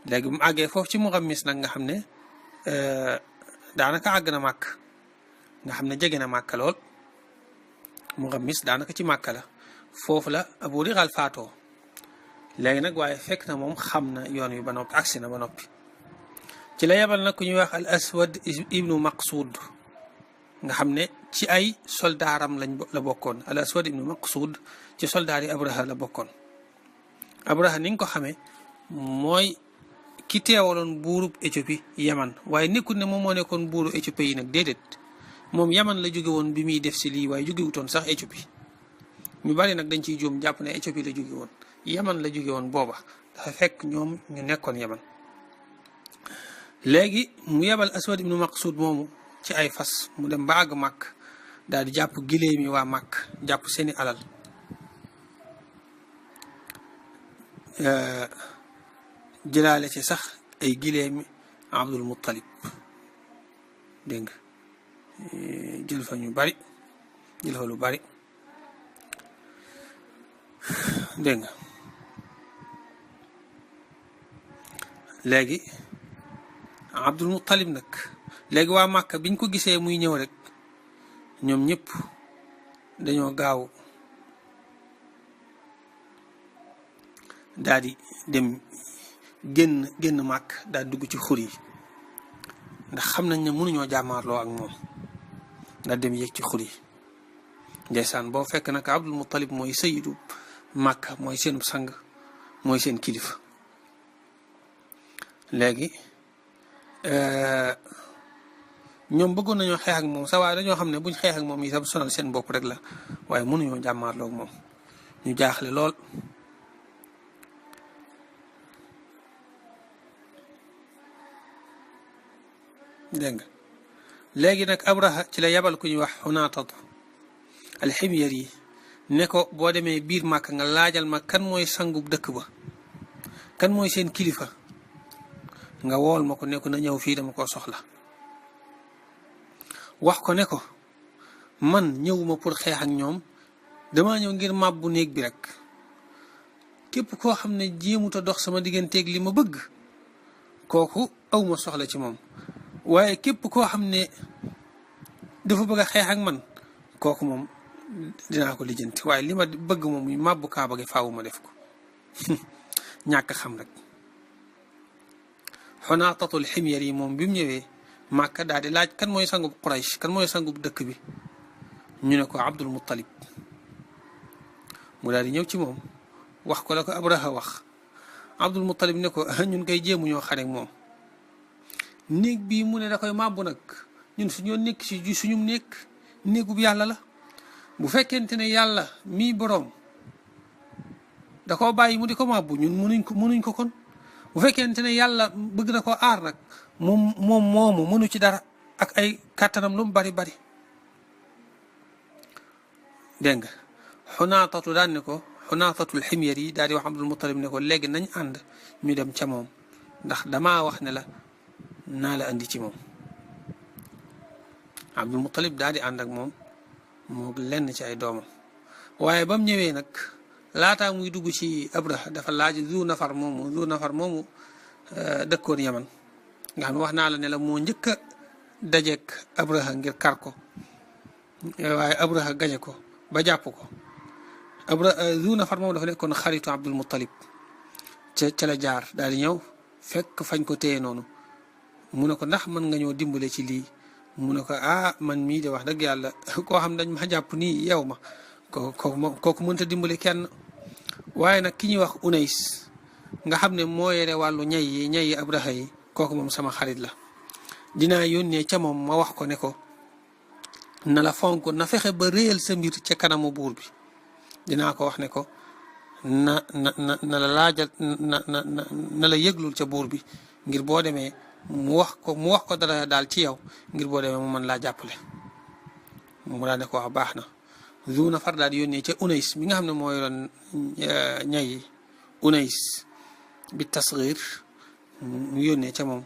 léegi mu àggee foofu ci Muxammis nag nga xam ne daanaka àgg na màkk nga xam ne jege na màkk lool Muxammis daanaka ci màkk la foofu la Abu Rigal faatoo léegi nag waaye fekk na moom xam na yoon wi ba noppi agsi na ba noppi ci la yebal nag ku ñuy wax al aswad ibnu maqsuud nga xam ne ci ay soldaaram la bokkoon al aswad ibnu maqsuud ci soldaar yi Abraha la bokkoon Abraha ni nga ko xamee mooy ki teewaloon buurub Éthiopie Yaman waaye nekkul ne moom moo nekkoon buuru Éthiopie yi nag déedéet moom Yaman la jóge woon bi muy def si lii waaye jóge wutoon sax Éthiopie ñu bari nag dañ ciy juum jàpp ne Éthiopie la jóge woon Yaman la jóge woon booba dafa fekk ñoom ñu nekkoon Yaman léegi mu yebal aswad ibnu maqsuud moomu ci ay fas mu dem ba àgg màkk daal di jàpp giléem yi waa màkk jàpp seeni alal jëlaale ci sax ay giléemi Abdul Muttalib dégg nga jël fa ñu bari jël fa lu bari dégg nga léegi Abdul Muttalib nag léegi waa Màkka biñ ko gisee muy ñëw rek ñoom ñëpp dañoo gaaw daal di dem génn màkk daal dugg ci xur yi ndax xam nañ ne mënuñoo jàmmaarloo ak moom daal dem yéeg ci xur yi ndeysaan boo fekk nag Abdul Muttalib mooy sayyidu Màkka mooy seen sang mooy seen kilifa léegi ñoom bëggoon nañoo xeex ak moom sax waaye dañoo xam ne buñ xeex ak moom itam sonal seen bopp rek la waaye mënuñoo jàmmaarloo ak moom ñu jaaxle lool dégg nga léegi nag Abraha ci la yabal ku ñuy wax Xunaatatu alximyari yi ne ko boo demee biir Màkka nga laajal ma kan mooy sangub dëkk ba kan mooy seen kilifa nga wool ma ko ne ko na ñëw fii dama koo soxla wax ko ne ko man ñëwuma pour xeex ak ñoom damaa ñëw ngir màbbu néeg bi rek képp koo xam ne jéemut a dox sama digganteeg li ma bëgg kooku awma soxla ci moom waaye képp koo xam ne dafa bëgg a xeex ak man kooku moom dinaa ko lijjanti waaye li ma bëgg moom muy màbbu kaaba gi faawu ma def ko ñàkk xam rek Xunaatatul Ximyar yi moom bi mu ñëwee Màkka daal di laaj kan mooy sangub Quraysh kan mooy sangub dëkk bi ñu ne ko Abdul Muttalib mu daal di ñëw ci moom wax ko la ko Abraha wax Abdul Muttalib ne ko ñun koy jéemu ñoo xare ak moom néeg bii mu ne da koy màbbu nag ñun suñoo nekk si suñu néegub yàlla la bu fekkente ne yàlla mii boroom da koo bàyyi mu di ko màbbu ñun mënuñ ko kon bu fekkente ne yàlla bëgg na ko aar nag moom moomu mënu ci dara ak ay kàttanam lu mu bari bari dégg nga Xunaatatu daan ne ko Xunaatatul Ximyar yi daal di wax Abdul Muttalib ne ko léegi nañ ànd ñu dem ca moom ndax damaa wax ne la naa la andi ci moom Abdul Muttalib daal di ànd ak moom moo lenn ci ay doomam waaye ba mu ñëwee nag laataa muy dugg ci Abraha dafa laaj Zu Nafar moomu dëkkoon Yaman nga xam ne wax naa la ne la moo njëkk a dajeek Abraha ngir kar ko waaye Abraha gañe ko ba jàpp ko Zu Nafar moom dafa nekkoon xaritu Abdul Muttalib ca la jaar daal di ñëw fekk fañ ko téye noonu mu ne ko ndax mën nga ñoo dimbale ci lii mu ne ko man mii de wax dëgg yàlla koo xam dañ ma jàpp nii yeew ma kooku mënta dimbale kenn waaye nag ki ñuy wax Unays nga xam ne moo yore wàllu ñay yi Abraha yi kooku moom sama xarit la dinaa yónnee ca moom ma wax ko ne ko na la fonk na fexe ba réyal sa mbir ca kanamu buur bi dinaa ko wax ne ko na la laajal na la yëglul ca buur bi ngir boo demee mu wax ko dara daal ci yow ngir boo demee mu mën laa jàppale mu daal ne ko wax baax na Zu Nafar daal di yónnee ca Unays mi nga xam ne moo yoroon ñay Unays bi tasghir mu yónnee ca moom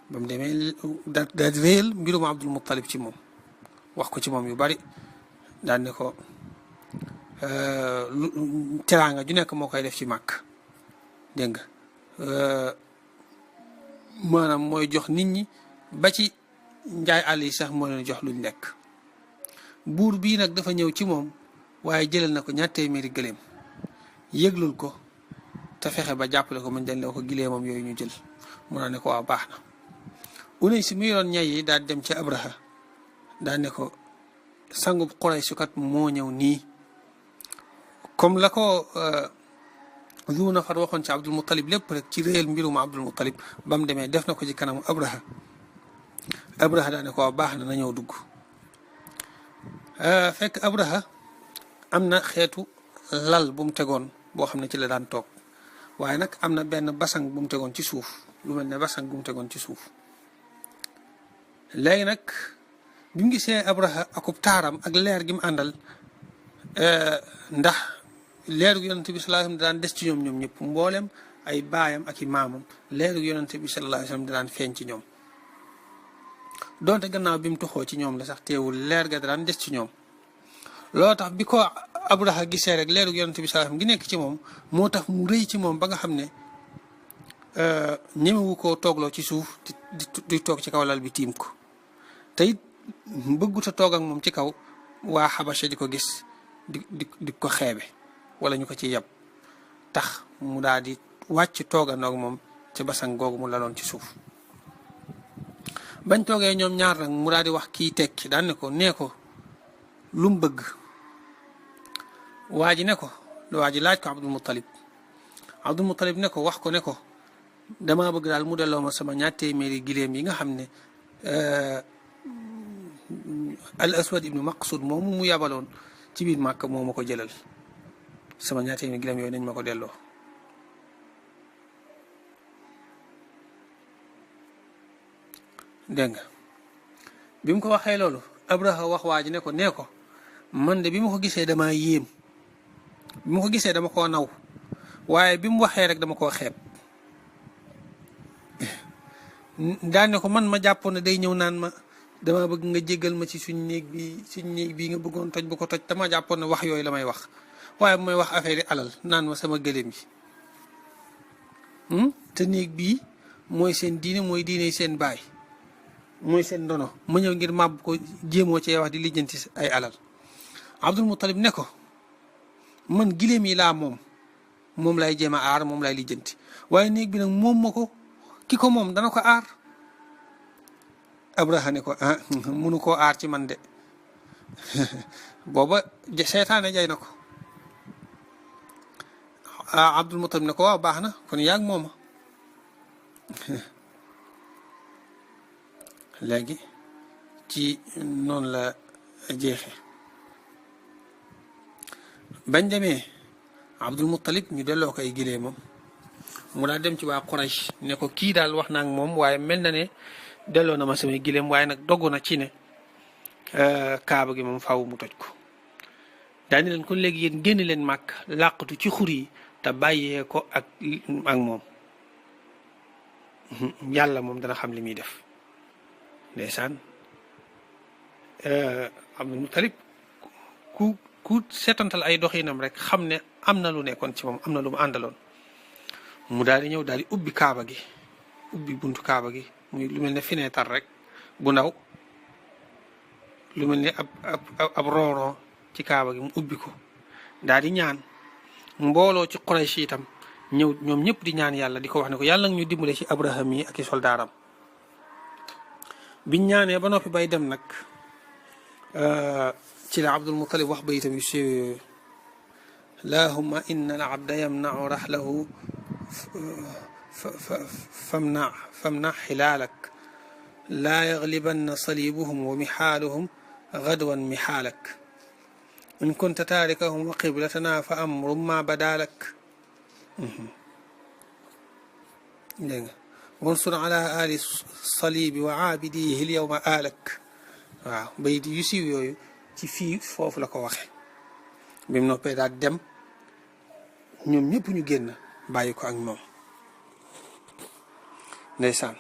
ba mu demee daal di réyal mbirum Abdul Muttalib ci moom wax ko ci moom yu bari daal ne ko teraanga ju nekk moo koy def ci màkk dégg nga maanaam mooy jox nit ñi ba ci njaay àll yi sax moo leen jox luñ lekk. buur bii nag dafa ñëw ci moom waaye jëlal na ko ñaar téeméeri gëléem yëglul ko te fexe ba jàppale ko mu dañ la ko gileemam yooyu ñu jël mu ne ko waaw baax na. Unays mi yoroon ñay yi daal dem ci Abraha daal ne ko sangub Quraysh kat moo ñëw nii comme la ko Zu Nafar waxoon ci Abdul Muttalib lépp rek ci réel mbirum Abdul Muttalib ba mu demee def na ko ci kanamu Abraha. Abraha daal ne ko waaw baax na ñëw dugg. fekk Abraha am na xeetu lal bu mu tegoon boo xam ne ci la daan toog waaye nag am na benn basang bu mu tegoon ci suuf lu mel ne basang bu mu tegoon ci suuf. léegi nag bi mu gisee Abraha akub taaram ak leer gi mu àndal ndax leeru yonente bi sallallahu alayhi wasallam daan des ci ñoom ñoom ñëpp mboolem ay baayam ak i maamam leeru yonente bi sallallahu alayhi wasallam daan feeñ ci ñoom. donte gannaaw bi mu toxoo ci ñoom la sax teewul leer ga daan des ci ñoom loo tax bi ko Abraha gisee rek leeru yonente bi sallallahu alayhi wasallam gi nekk ci moom moo tax mu rëy ci moom ba nga xam ne ñemewu koo toogloo ci suuf di toog ci kaw lal bi tiim ko te it bëggut a toog ak moom ci kaw waa Xabasha di ko gis di ko xeebe wala ñu ko ci yab tax mu daal di wàcc toogandoo ak moom ci basang googu mu laloon ci suuf. bañ toogee ñoom ñaar nag mu daal di wax kii tekki daan ne ko nee ko lu mu bëgg waa ji ne ko waa ji laaj ko Abdul Muttalib ne ko wax ko ne ko damaa bëgg daal mu delloo ma sama ñaar téeméeri gileem yi nga xam ne al aswad ibnu maqsud moomu mu yabaloon ci biir Màkka moo ma ko jëlal sama ñaar téeméeri gileem yooyu nañ ma ko delloo. dégg nga bi mu ko waxee loolu Abraha wax waa ji ne ko nee ko man de bi ma ko gisee damaa yéem bi ma ko gisee dama koo naw waaye bi mu waxee rek dama koo xeeb. daan ne ko man ma jàppoon ne day ñëw naan ma dama bëgg nga jéggal ma ci suñ néeg bi nga bëggoon toj bu ko toj dama jàppoon ne wax yooyu la may wax waaye bu may wax affaire yi alal naan ma sama gëléem yi te néeg bii mooy seen diine mooy diine seen baay mooy seen ndono ma ñëw ngir màbb ko jéemoo cee wax di lijjanti ay alal. Abdul Muttalib ne ko man giléem yi laa moom lay jéem a aar moom lay lijjanti waaye néeg bi nag moom ma ko ki ko moom dana ko aar. Abraha ne ko munu koo aar ci man de booba seytaane jay na ko. Abdul Muttalib ne ko waaw baax na kon yaag mooma léegi ci noonu la jeexe. bañ demee Abdul Muttalib ñu delloo ko ay gileemam mu daal dem ci waa Quraysh ne ko kii daal wax naa ak moom waaye mel na ne delloo na ma samay gileem waaye nag dogg na ci ne kaaba gi moom faaw mu toj ko. daani leen kon léegi yéen génn leen màkk làqatu ci xur yi te bàyyee ko ak moom yàlla moom dana xam li muy def. ndeysaan Abdul Muttalib ku seetantal ay doxinam rek xam ne am na lu nekkoon ci moom am na lu mu àndaloon mu daal di ñëw daal di ubbi kaaba gi ubbi buntu kaaba gi muy lu mel ne fenêtre rek bu ndaw lu mel ne ab rooron ci kaaba gi mu ubbi ko daal di ñaan mbooloo ci Quraysh itam ñëw ñoom ñëpp di ñaan yàlla di ko wax ne ko yàlla ñu dimbale ci Abraham yi ak i soldaaram. biñ ñaanee ba noppi bay dem nag ci la Abdul Muttalib wax bayitam yu siiw allahumma inna al abda yamnau rahlahu famna xilaalak laa yaglibanna salibuhum wa mixaaluhum gadwan mixaalak in kunta taarikahum wa qiblatana fa amrum ma badaalak dégg nga wansur ala ali salibi wa aabidihi l yawma aalak waaw bayit yu siiw yooyu ci fii foofu la ko waxe bi mu noppee daal dem ñoom ñëpp ñu génn bàyyi ko ak moom ndeysaan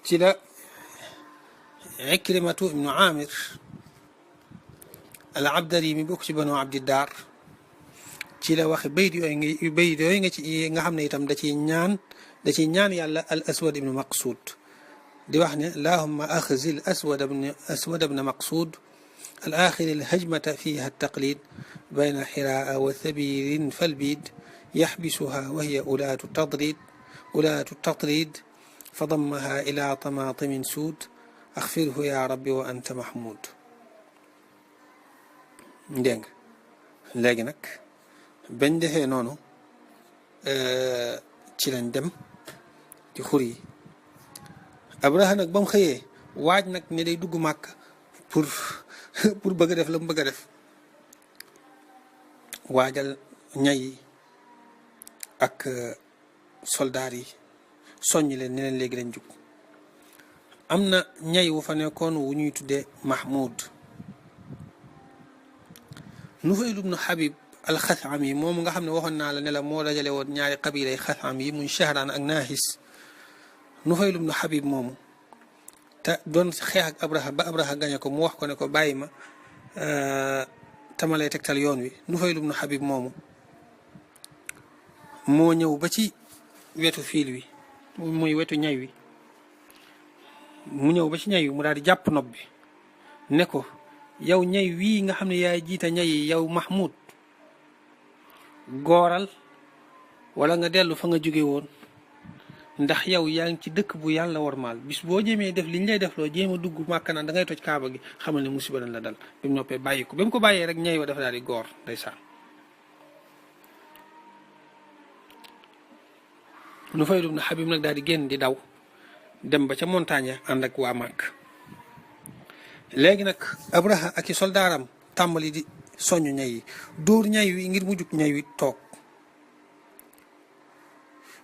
ci la Ikrimatu ibnu Amir al Abdari mi bokk ci banu Abdiddar ci la waxe bayit yooyu nga xam ne itam da ciy ñaan yàlla al aswad ibnu maqsuud di wax ne allahumma axzi al aswad ibnu maqsuud al axiri al hajmata fiha taqlid bayna xiraa wa thabirin falbid yaxbisuha wa hiya ulaatu tatrid fa dammaha ila tamaatimin suud axfirhu ya rabbi wa anta mahmud. dégg nga léegi nag bañ defee noonu ci lañ dem ci xur yi. Abraha nag ba mu xëyee waaj nag ne day dugg màkk pour bëgg a def la mu bëgg a def waajal ñay yi ak soldaar yi soññ leen ne leen léegi lañ jug. am na ñay wu fa nekkoon wu ñuy tuddee Mahmoud. Nufayl ibnu Habib al-Xathami yi moom nga xam ne waxoon naa la ne la moo dajale woon ñaari qabila yi Xatham yi muy Shahraan ak Naahis. Nufayl ibnu Habib moomu te doon xeex ak Abraha ba Abraha gañe ko mu wax ko ne ko bàyyi ma tama lay tegtal yoon wi. Nufayl ibnu Habib moomu moo ñëw ba ci wetu fiil wi muy wetu ñay wi mu ñëw ba ci ñay wi mu daal di jàpp nopp bi ne ko yow ñay wii nga xam ne yaay jiita ñay yi yow Mahmoud gooral wala nga dellu fa nga jóge woon ndax yow yaa ngi ci dëkk bu yàlla warmaal bis boo jéemee def liñ lay def loo jéem a dugg màkk naan da ngay toj kaaba gi xamal ne musiba dañ la dal. bi mu noppee bàyyi ko ba mu ko bàyyee rek ñay wa dafa daal di goor ndeysaan. Nufayl ibn Habib nag daal di génn di daw dem ba ca montagne ànd ak waa màkk. léegi nag Abraha ak i soldaaram tàmbali di soññ ñay yi dóor ñay wi ngir mu jug ñay wi toog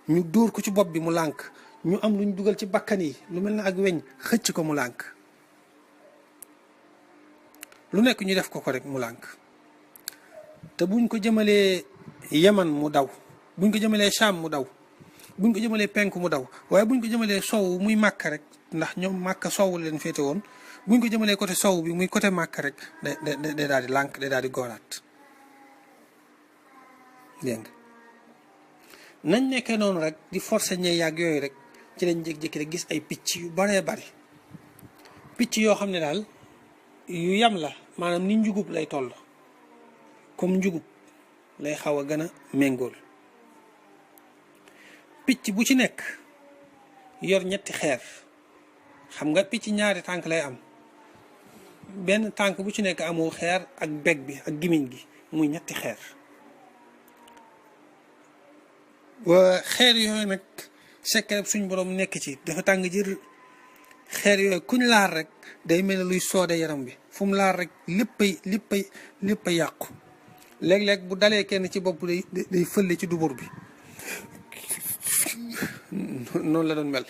ñu dóor ko ci bopp bi mu lànk ñu am lu ñu dugal ci bakkan yi lu mel na ak weñ xëcc ko mu lànk lu nekk ñu def ko rek mu lànk te buñ ko jëmalee Yaman mu daw buñ ko jëmalee Sham mu daw buñ ko jëmalee penk mu daw waaye buñ ko jëmalee sow muy màkk rek ndax ñoom màkk sow leen féete woon buñ ko jëmalee côté sow bi muy côté màkk rek day daal di lànk day daal di gooraat. dégg nga nañ nekkee noonu rek di forcer ñey yàgg yooyu rek ci lañ jékki-jékki rek gis ay picc yu baree bari picc yoo xam ne daal yu yam la maanaam ni njugub lay toll comme njugub lay xaw a gën a méngool. picc bu ci nekk yor ñetti xeer xam nga picc ñaari tànk lay am benn tànk bu ci nekk amoo xeer ak beg bi ak gimiñ gi muy ñetti xeer. waa xeer yooyu nag sekkereb suñ borom nekk ci dafa tàng jër xeer yooyu kuñ laal rek day mel ne luy soode yaram bi fu mu laal rek léppay yàqu. léeg-léeg bu dalee kenn ci bopp day fële ci dubur bi noonu la doon mel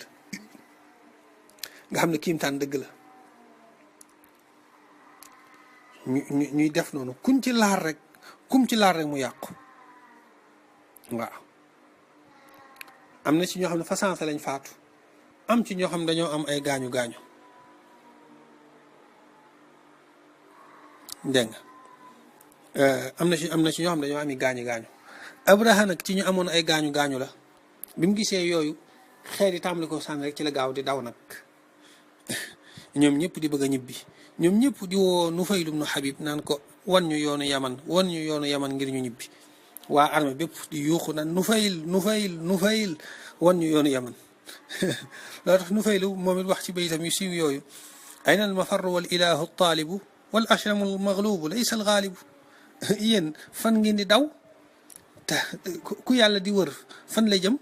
nga xam ne kiimtaan dëgg la ñuy def noonu kum ci laal rek mu yàqu. waaw am na ci ñoo xam ne fa sansa lañ faatu am ci ñoo xam ne dañoo am ay gaañu dégg nga am na ci ñoo xam ne dañoo am gaañu. Abraha nag ci ñu amoon ay gaañu la bi mu gisee yooyu xeer yi tàmbali ko sànni rek ci la gaaw di daw nag ñoom ñëpp di bëgg a ñibbi ñoom ñëpp di woo Nufayl ibnu Habib naan ko wan ñu yoonu Yaman ngir ñu ñibbi. waa armée bépp di yuuxu naan Nufayl wan ñu yoonu Yaman loo tax Nufayl moom it wax ci baytam yu siiw yooyu ayna al mafarru wal ilahu taalibu wal ashramu al maghlubu laysa al ghaalibu. yéen fan ngeen di daw te ku yàlla di wër fan la jëm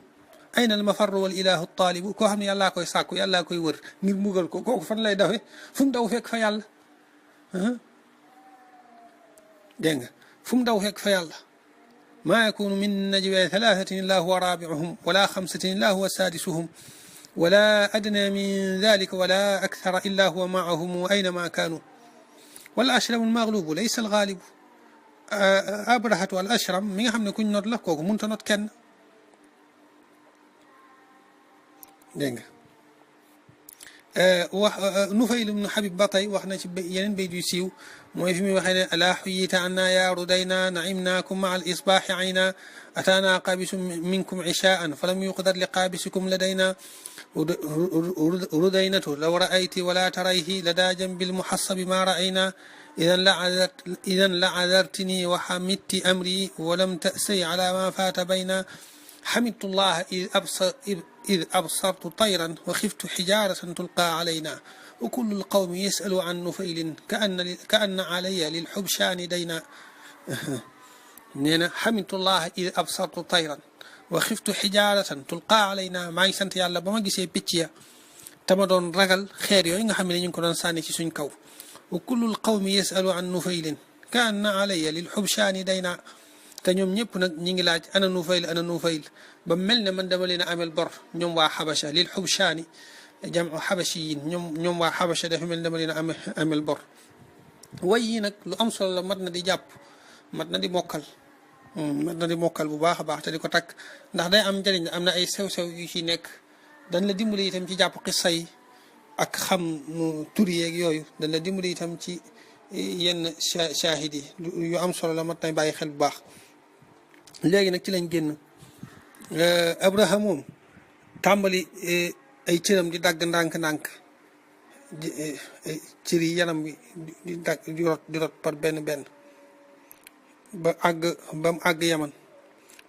ayna al mafarru wal ilahu taalibu koo xam ne yàllaa koy sàkku yàllaa koy wër ngir mugal ko kooku fan lay dawe fu mu daw fekk fa yàlla. dégg nga fu mu daw fekk fa yàlla. ما يكون من نجوى ثلاثة إلا هو رابعهم ولا خمسة إلا هو سادسهم ولا أدنى من ذلك ولا أكثر إلا هو معهم أينما كانوا والأشرم المغلوب ليس الغالب. أبرهة والأشرم mi nga xam ne kuñ noot la kooku mënut a noot kenn. dégg nga wax Nufayl ibn Habib ba tey wax na ci yeneen bayt yu siiw mooy fi muy waxee ne alaa xuyyita anna yaa rudayna naimnaakum maa al isbaaxi ayna ataana qaabisu minkum ishaan falam yuqdar li qaabisikum ladayna rudaynatu law ra'ayti wala tarayhi ladaa jambil muxassabi maa ra'ayna idan la cadartini wa xamidti amri walam tasay ala ma faata bayna حمدت الله إذ أبصرت طيرا وخفت حجارة تلقى علينا وكل القوم يسأل عن نفيل كأن علي للحبشان دينا نينا حمدت الله إذ أبصرت طيرا وخفت حجارة تلقى علينا معي سنت يالا بما جيسي بيتيا تمدون رجل خير يوين حملين ينكرون ساني في سن كو وكل القوم يسأل عن نفيل كأن علي للحبشان دينا te ñoom ñëpp nag ñi ngi laaj ana Nufayl ba mel ne man dama leen a amel bor ñoom waa Xabasha lil xubshaani jamu xabashiyin ñoom waa Xabasha dafa mel ne dama leen a amel bor way yi nag lu am solo la mat na di jàpp mat na di mokkal bu baax a baax te di ko takk ndax day am njëriñ am na ay sew-sew yu ci nekk dañ la dimbali itam ci jàpp xissa yi ak xam tur yeeg yooyu dañ la dimbali itam ci yenn shahid yi yu am solo la mat na bàyyi xel bu baax léegi nag ci lañ génn Abraha moom tàmbali ay cëram di dagg ndànk-ndànk cër yi yanam bi di dagg di rot par benn ba mu àgg Yaman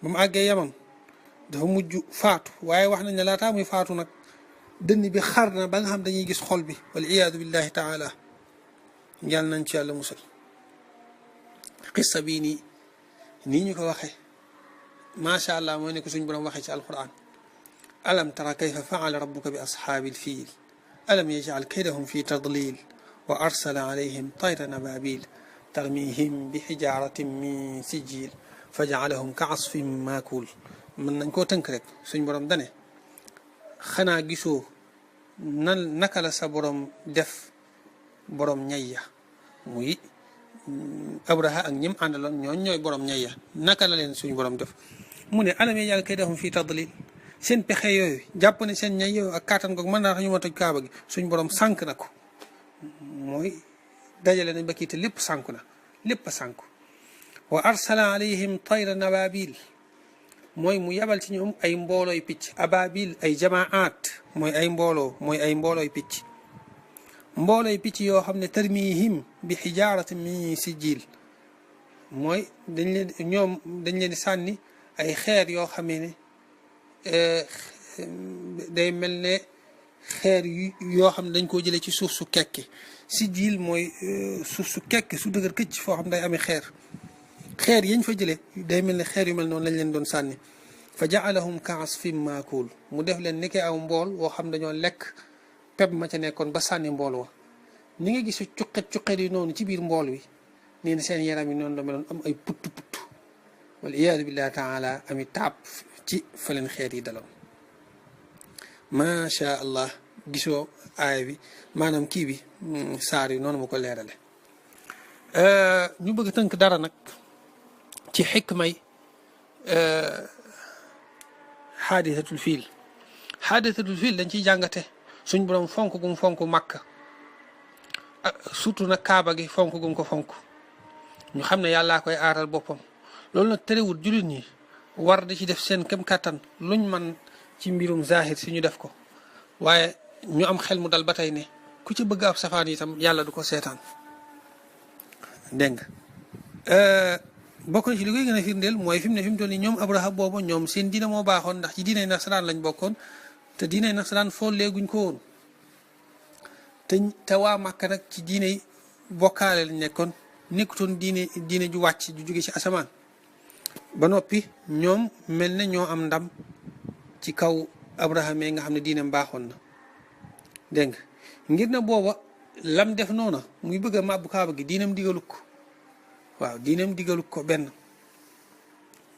ba mu àggee Yaman dafa mujj faatu waaye wax nañ ne laataa muy faatu nag dënn bi xar na ba nga xam dañuy gis xol bi wal iyaadu billahi taala yàlla nañ ci yàlla musal xissa bii nii ñu ko waxee macha allah mooy ne ko suñ borom waxee ci alquran alam tara kayfa faala rabbuka bi ashaabil fiil alam yajcal kaydahum fi tadlil wa arsala alayhim tayran ababil tarmihim bi xijaratin min sijil fa jacalahum ka asfin maakul mën nañ koo tënk rek suñ borom dane xanaa gisoo naka la sa borom def borom ñayya muy Abraha ak ñim àndaloon ñooy borom ñayya naka la leen suñu borom def mu ne alam yaj'al kaydahum fi tadlil seen pexe yooyu jàpp ne seen ñay yooyu ak kàttan googu mën naa tax ñu ma toj kaaba gi suñu borom sànk na ko mooy dajale nañ ba kii te lépp sànku na lépp a sànku wa arsala alayhim tayran ababil mooy mu yabal ci ñoom ay mboolooy picc ababil ay jamaat mooy ay mboolooy picc mboolooy picc yoo xam ne tarmihim bi xijaaratin min sijil mooy dañ leen di sànni ay xeer yoo xamee ne day mel ne xeer yoo xam ne dañ koo jëlee ci suuf su kekke sijil mooy suuf su kekke su dëgër këcc foo xam ne day amee xeer yañ fa jëlee day mel ne xeer yu mel noonu lañ leen doon sànni fa jaalahum ka asfin maakul mu def leen nekkee aw mbool woo xam dañoo lekk pep ma ca nekkoon ba sànni mbool wa ni nga gis cuqet yi noonu ci biir mbool wi nee na seen yaram yi noonu la meloon am ay putt wal iyaadu billahi taala ami taab ci fa leen xeer yi daloon macha allah gisoo aaya bi maanaam kii bi saar yi noonu ma ko leerale ñu bëgg tënk dara nag ci xikmay xaadisatul fiil dañ ciy jàngate suñ borom fonk gum fonk Makka surtout nag Kaaba gi fonk gum ko fonk ñu xam ne yàllaa koy aaral boppam loolu nag terewul jullit ñi war di ci def seen kem kàttan luñ man ci mbirum zahir si ñu def ko waaye ñu am xel mu dal ba tey ne ku ci bëgg ab safaan itam yàlla du ko seetaan dégg nga bokk na ci li koy gën a firndeel mooy fi mu toll nii ñoom Abraha booba ñoom seen diina moo baaxoon ndax ci diinay nasaraan lañ bokkoon te diinay nasaraan foo léeguñ ko woon te waa Màkka nag ci diinay bokkaale lañ nekkoon nekkutoon diine ju wàcc ju jóge ci asamaan ba noppi ñoom mel ne ñoo am ndam ci kaw Abraha mee nga xam ne diinam baaxoon na dégg nga ngir na booba lam def noona muy bëgg a màbbu kaaba gi diinam digaluk ko waaw diinam digaluk ko benn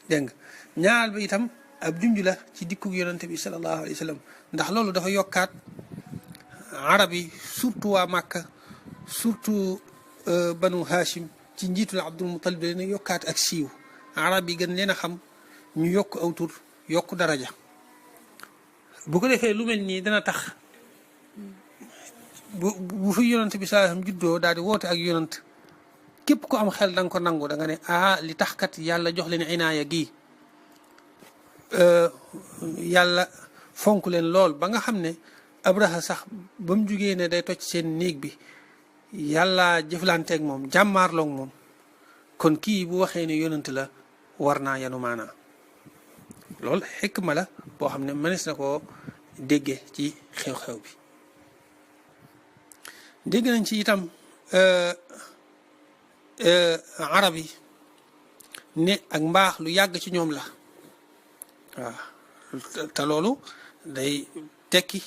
dégg nga ñaar ba itam ab junj la ci dikkug yonante bi sallallahu alayhi wa sallam ndax loolu dafa yokkaat arab yi surtout waa Màkka surtout banu Hashim ci njiitul Abdul Muttalib leen a yokkaat ak siiw arab yi gën leen a xam ñu yokk aw tur yokk daraja bu ko defee lu mel nii dana tax bu fi yonent bi sallallahu alayhi wasallam juddoo daal di woote ak yonent képp ku am xel da nga ko nangu da nga ne li tax kat yàlla jox leen inaaya gi yàlla fonk leen lool ba nga xam ne Abraha sax ba mu jugee ne day toj seen néeg bi yàlla jëflanteeg moom jàmmaarloog moom kon kii bu waxee ne yonent la war naa yanu maanaa loolu xikma la boo xam ne mënees na koo déggee ci xew-xew bi dégg nañ ci itam arab yi ne ak mbaax lu yàgg ci ñoom la waaw te loolu day tekki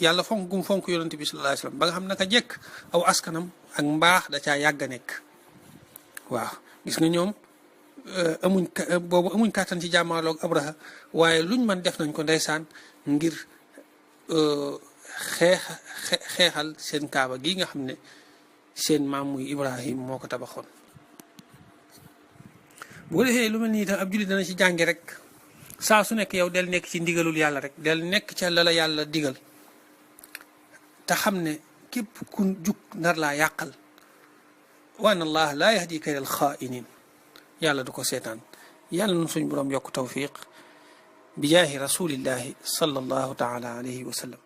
yàlla fonk gum fonk yonent bi sallallahu alayhi wasallam ba nga xam naka jekk aw askanam ak mbaax da caa yàgg a nekk waaw gis nga ñoom amuñ kàttan ci jàmmaarloog Abraha waaye luñ mën def nañ ko ndeysaan ngir xeexal seen kaaba gi nga xam ne seen maam muy Ibrahim moo ko tabaxoon boo defee lu mel nii itam ab jullit dana ci jànge rek saa su nekk yow del nekk ci ndigalul yàlla rek del nekk ca la yàlla digal te xam ne képp ku jug nar laa yàqal wa anna allah laa yahdi kaydal xaa'iniin yàlla du ko seetaan yàlla nun suñ boroom yokk tawfiq bi jaahi rasulillahi sallallahu taala alayhi wa sallam